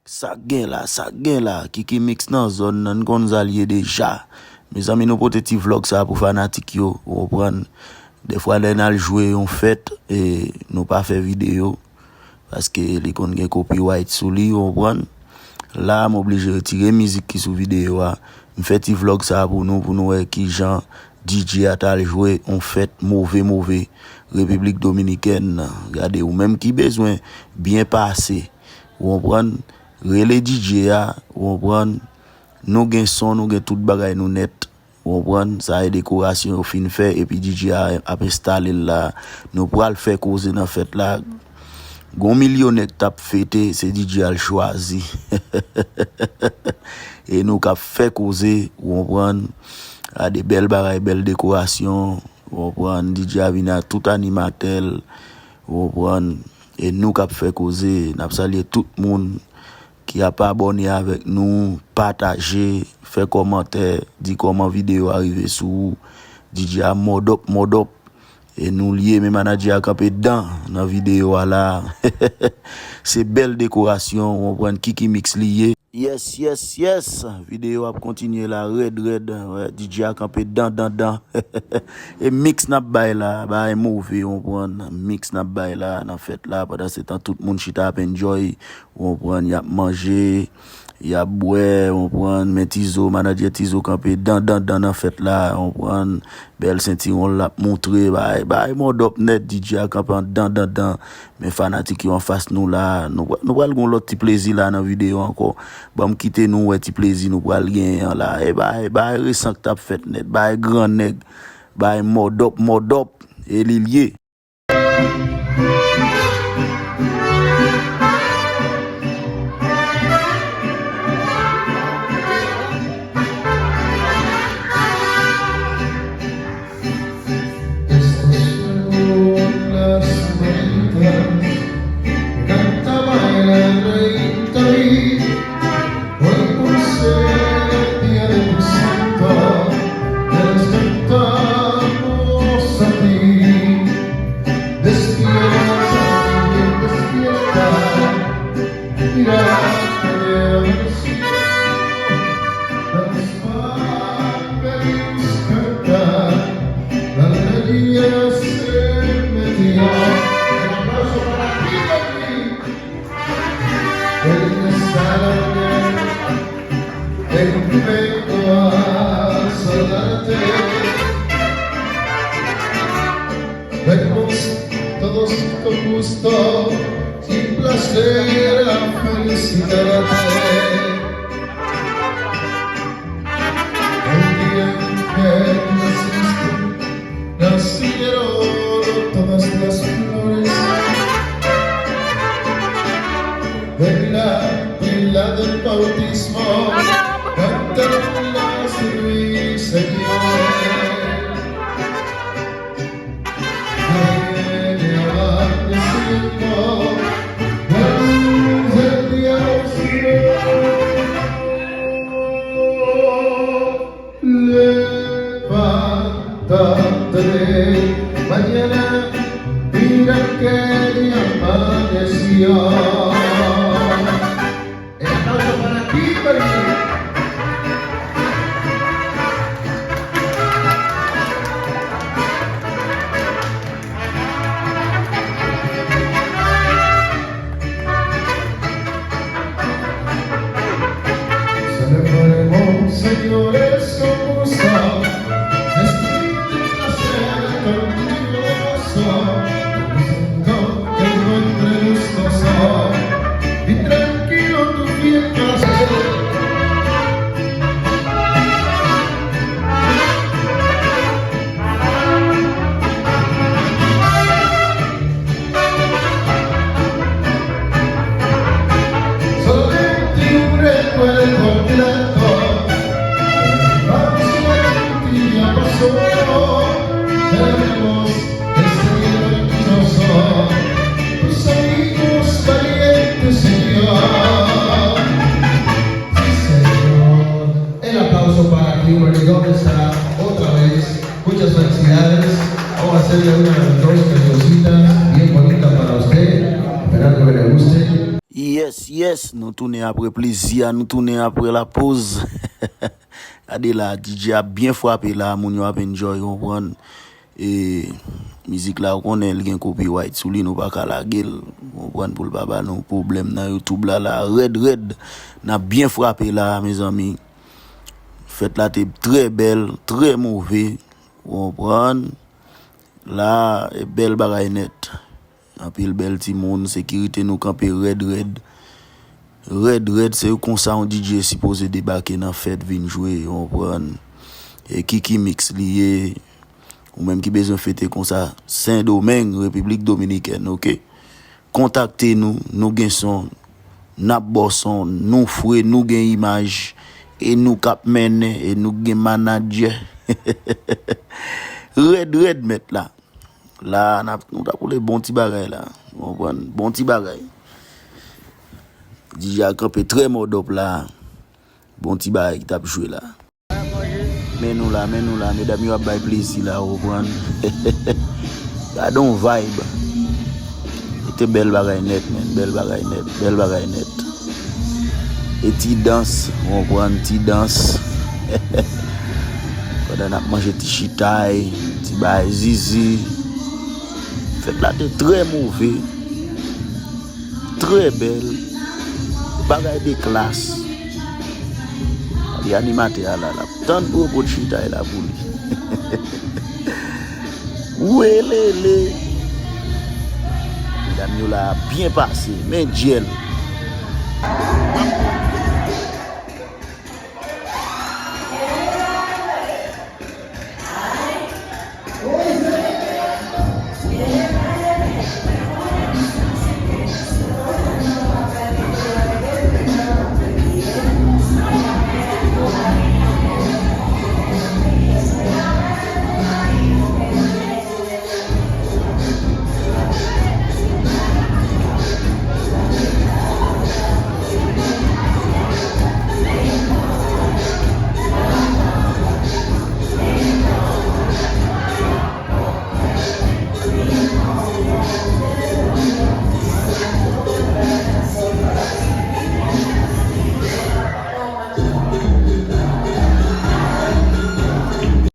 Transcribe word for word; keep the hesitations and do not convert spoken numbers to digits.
Sa k gen la, sa k gen la, Kiki Mix nan zòn nan, n konn sa l ye deja. Mezanmi, nou pote ti vlòg sa pou fanatik yo, ou konprann. Dèfwa lè n al jwe yon fèt, e nou pa fè videyo, paske li konn gen copyright sou li, ou konprann. La, m oblije retire mizik ki sou videyo a. M fè ti vlòg sa pou nou, pou nou wè kijan D J a t al jwe yon fèt move, move Repiblik Dominikèn. Gade, ou menm ki bezwen byen pase, ou konprann, rele D J a, ou konprann. Nou gen son, nou gen tout bagay nou nèt, ou konprann. Sa e dekorasyon yo fin fè, epi D J a ap enstale l la. Nou pral fè koze nan fèt la. Gon milyonè k t ap fete, se D J a l chwazi. E nou k ap fè koze, ou konprann. A de bèl bagay, bèl dekorasyon, ou konprann. D J a vin ak tout animatè l, ou konprann. E nou k ap fè koze, n ap salye tout moun ki ap abòne avèk nou, pataje, fè kòmantè, di kòman videyo a rive sou ou. D J a mòdòp, mòdòp. E nou l ye, men manadjè a kanpe dan nan videyo a la. Se bèl dekorasyon, ou konprann, Kiki Mix li ye. Yes, yes, yes. Videyo ap kontinye la, rèd, rèd. Wè, D J a kanpe dan, dan, dan. E mix n ap bay la, bagay move, ou konprann. Mix n ap bay la, nan fèt la. Pandan se tan, tout moun chita ap enjoy, ou konprann, y ap manje, y ap bwè, ou konprann. Men Tizo, manadjè Tizo kanpe dan, dan, dan nan fèt la, ou konprann. Bèl sentiwon l ap moutre, bay, bay mòdòp nèt, D J a kanpe an dan, dan, dan. Men fanatik yo anfas nou la, nou, nou pral gon lòt ti plezi la nan videyo ankò. Ban m kite nou wè ti plezi nou pral genyen an la. E bay, bay resan k t ap fèt nèt, bay gran nèg, bay mòdòp, mòdòp, e li l ye. Vemos todos con gusto y placer a felicitarte. El día en que naciste, nacieron todas las flores. En la pila del bautismo cantaron las risas de amor. Levántate, mañana mira que ya amaneció. El aplauso para Kimberly. Celebremos, señores, con gusto. Este placer tan glorioso. Presento el encuentro gustoso. Y tranquilo tu fiesta. Solamente un recuerdo grato de la infancia que un día pasó. Tenemos este día maravilloso, tus amigos valientes y yo. Sí, señor. El aplauso para Kimberly, ¿dónde está? Otra vez, muchas felicidades. Vamos a hacerle una o dos cancioncitas bien bonitas para usted, esperando que le guste. Yes, yes, Nou tounen apre plezi a, nou tounen apre lapoz. Gade la, D J a byen frape la, moun yo ap enjoy, ou konprann. E mizik la, ou konnen l gen copyright sou li, nou pa ka lage l, ou konprann, pou l pa ba nou pwoblèm nan YouTube la, la, rèd, rèd. N ap byen frape la, mezanmi. Fèt la te trè bèl, trè move, ou konprann. La, e bèl bagay nèt. Anpil bèl timoun, sekirite nou kanpe rèd, rèd. Rèd, rèd, se konsa yon D J sipoze debake nan fèt, vin jwe, ou konprann. E Kiki Mix li ye, ou menm ki bezwen fete konsa, Sendomeng, Repiblik Dominikèn, oke? Kontakte nou, nou gen son, n ap ba w son, nou fre, nou gen imaj, e nou k ap mennen, e nou gen manadjè. Rèd, rèd, mèt la. La, n ap, nou t ap woule bon ti bagay la. Ou konprann? Bon ti bagay. D J a kanpe trè mòdòp la. Bon ti bagay ki t ap jwe la. Men nou la, men nou la. Medam yo ap bay plezi la, ou konprann? Gade yon vibe. Se te bèl bagay nèt, men. Bèl bagay nèt. Bèl bagay nèt. E ti dans, ou konprann, ti dans. Pandan n ap manje ti chitay, ti bay zizi. Fèt la te trè move, trè bèl, bagay de klas. Gade animatè a la, l ap tann pou yo pot chitay la pou li. Welele! Medam yo la byen pase, men dyèl.